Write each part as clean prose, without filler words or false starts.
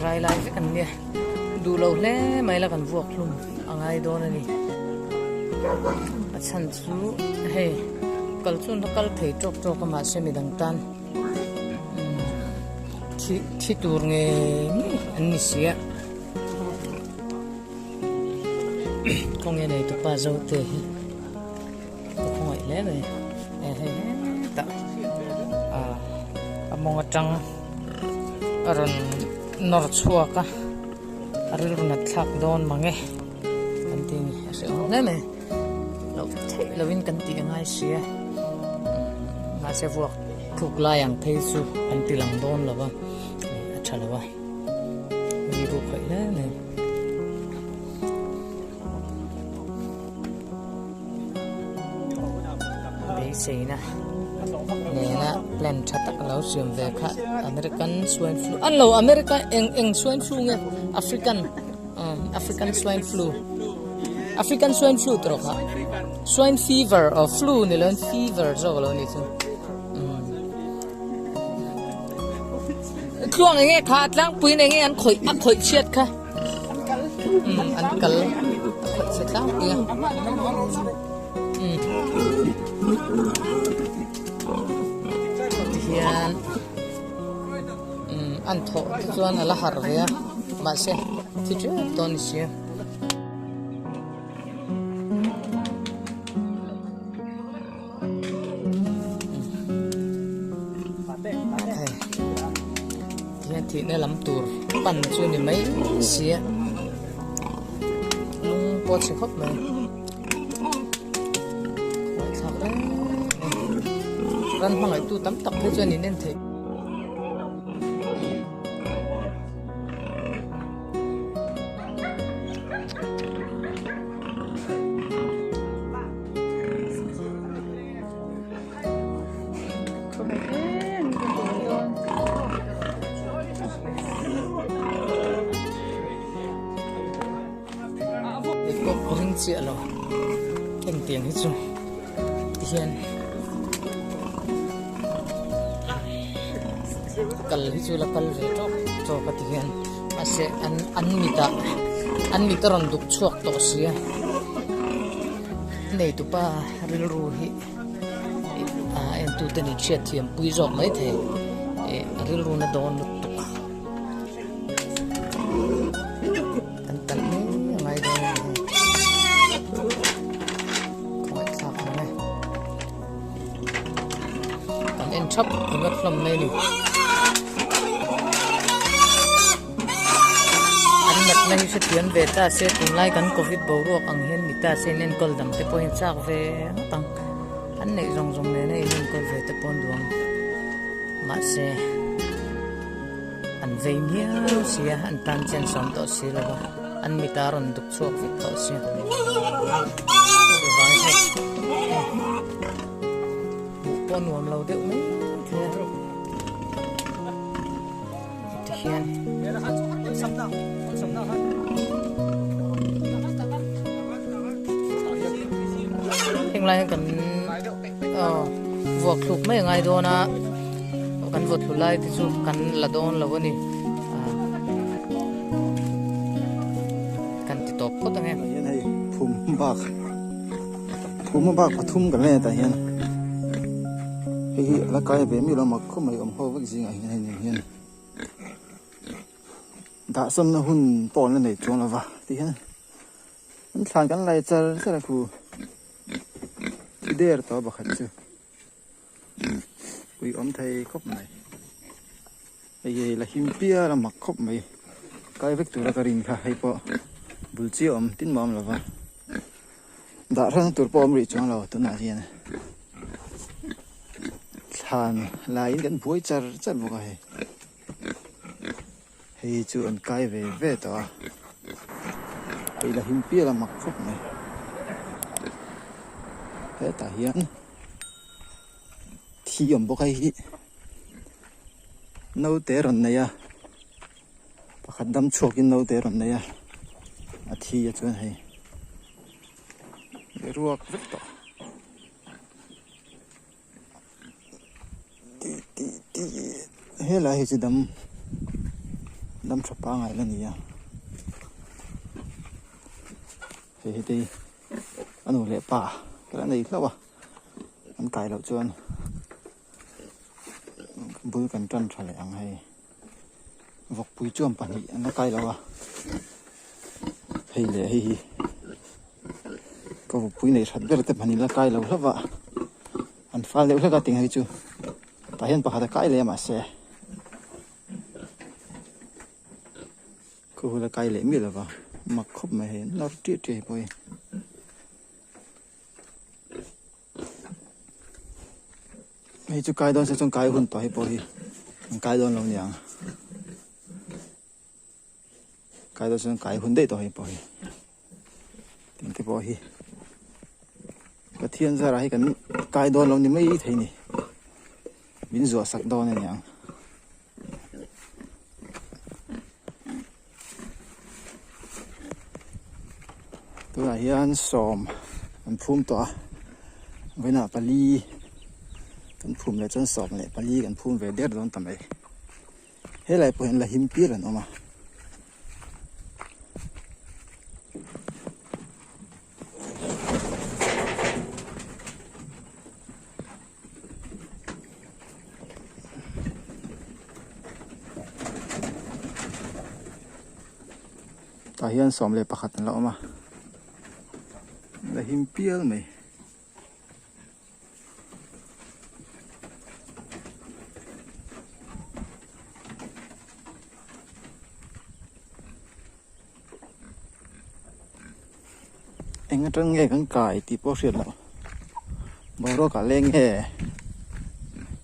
rai lai vek an nia duh lo hle mai la kan vuak hlum a ngai dawn a ni a chhan chu hei kal chu an la kal thei tawk tawk a mahse midang tan thi thi tur nge ngei an ni si a khawnge nei tupa zote hi. Ka khawngaih hle mai e hei hetah ah a mawng atang a rawn nawr chhuak a a rilru nat thlak dawn mang e kan ti a ni a hrehawm hle mai loh theih lovin kan tih a ngai si a mahse vuak thluk lai ang phei chu an ti lang dawn lo va a tha lo a rilru khawih hle mai. Beiseina nena plan tha tak lo siam ve kha American swine flu an lo America eng eng swine flu nge African African swine flu African swine flu tawh kha swine fever or flu ni lo fever zawk lo ni chu tluang enge kha tlangpui enge an khawih a khawih chhiat kha. An kal a khawih chhe tlangpui a tihian an thawh te chuan a la harh ve a mahse thi tep tawh a ni si a. Tihian thihna lam tur pan chu ni mai sia lung pawh a chhe khawp mai ngaihthlak reng ran hmangaihtu tam tak phei chuan in en theih. Ring chiah lo engtiang hi chu tihian kal hi chu la kal ve tawk tawk a tihian mahse an an mitah an mit a rawn duk chhuak tawh sia. Neitupa rilru hi a entute nen hriat thiam pui zawk mai thei ih a rilru na dawn lutuk a kan talh mai a ngai dawn a ni hei khawngaihthlak ang e kan en thap ringawt hlawm mai a ni. An natna hi hrethiam ve ta se tunlai kan covid boruak ang hian ni ta se in enkawl dang te pawh hi an chak ve ngawt ang an neih zawng zawng nena in enkawl ve te pawh an duh ang mahse an vei miau si a an tan chian sawm tawh si lo va an mit a rawn duk chhuak vek tawh si a hmuh pawh nuam lo deuh mai thei a. Tihian heng lai hian kan aw vuak thluk mai a ngai dawn a kan vuak thlu lai te chu kan la dawn lo a ni kan ti tawp phawt ang e. Hei phum bak phum bak pathum kan let ah hian hei hi a la kai ve miah lo mak khawp mai awm ho vek zingah hian hei nen hian dah sawnna hun pawh an la nei chuang lo va ti hian an thlan kan lai char char a khu thi der tawh pakhat chu ui awm thei khawp mai hei hi la him pial a mak khawp mai kai vek tura ka rin kha hei pawh bul chiah awm tin mah awm lo va dah hrang tur pawh awm rih chuang lo tunah hian. Thlan laiin kan buai char char bawk a hei hei chu an kai ve ve tawh a hei la him pial a mak khawp mai hetah hian thi awm bawk a hei hi naute rawn nei a pakhat dam chhuakin naute rawn nei a a thi a chuan hei ruak vek tawh. Helai hi chu dam Dam tha pangai la ni a. Hei hi te hi a nu leh pa ka la nei hlauh a an kai loh chuan bul kan tan tha leh ang hei vawkpui chuan pahnih an la kai lo a hei leh hei hi ka vawkpui nei that ber te pahnih la kai lo hlauh a an fal deuh hlek a ting hei chu tah hian pakhat a kai leh a mahse. Khaw hula kai leh miah lova mak khawp mai hei nawr ṭiah ṭiah hi pawh hi. Hei chu kai dawn se chuan kai hun tawh hei pawh hi an kai dawn lo niang. Kai dawn se chuan kai hun daih tawh hei pawh hi. Tin te pawh hi Pathian zarah hi kan kai dawn lo ni mai thei ni. Min zuah sak dawn a niang. Tunah hian sawm an phum tawh a vawiinah pali kan phum leh chuan 14 kan phum ve der dawn ta mai helai pawh hian la him pial an awm a. Tah hian 11 an la awm a la him pial mai. Eng atang nge kan kai tih pawh hriat loh boruak ah leng nge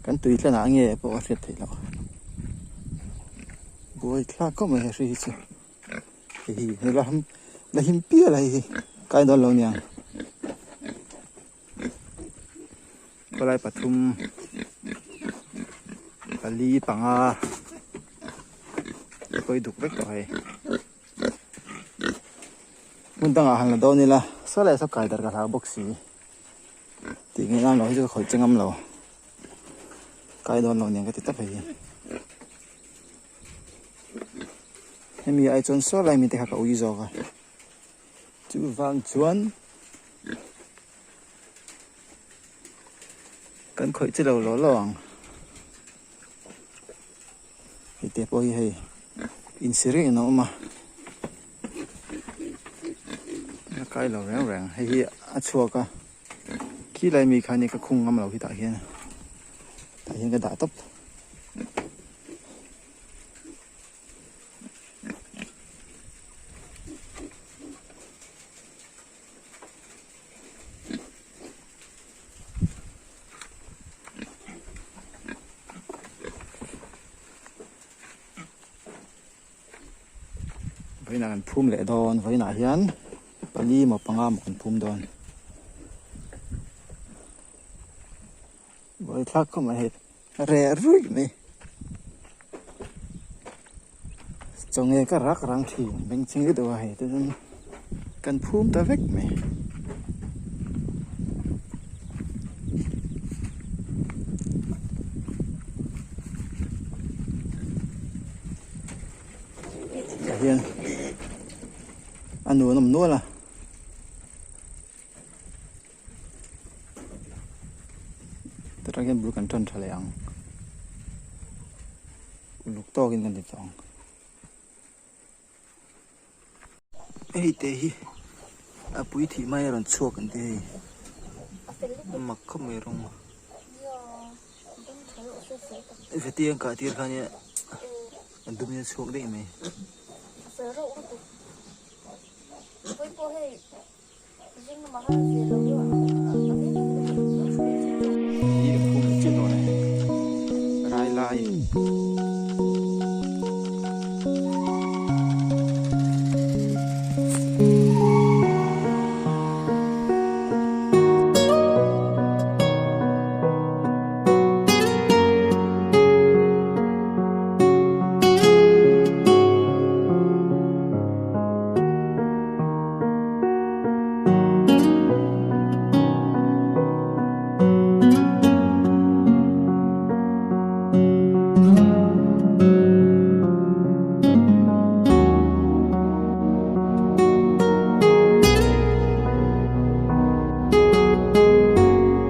kan tui tlanah nge pawh a hriat theih loh buai thlak khawp mai he hri hi chu hei hi hei la la him pial a hei hi kai dawn lo aniang khawlai pathum pali panga kawi duk vek tawh hei. Hmun dangah han la dawn ila saw leh saw kai dar ka hlau bawk si tih ngei nan lo hi chu ka khawih che ngam lo kai dawn lo nen ka ti tawp hei hi hemi ai chuan saw lai mite kha ka ui zawk a chuvang chuan kan khawih che lo law law ang. Hei te pawh hi hei insi rengin a awm a a kai lo reng reng hei hi a chhuak a khi lai mi khan ka khung ngam lo hi tah hian tah hian ka dah tawp. Vawiinah kan phum leh dawn vawiinah hian pali maw panga maw kan phum dawn vawi thlak khawp mai hei reh ruih mai chaw nge ka rak rang thin beng ching deuh a hei te chuan kan phum ta vek mai. Tah hian a nu an awm nual a. Tah hian bul kan tan tha leh ang uluk tawkin kan ti tawh ang. Hei te hi a pui thih mai a rawn chhuak an ti hei a mak khawp mai rawng heti an kah tir khan a dum in a chhuak daih mai.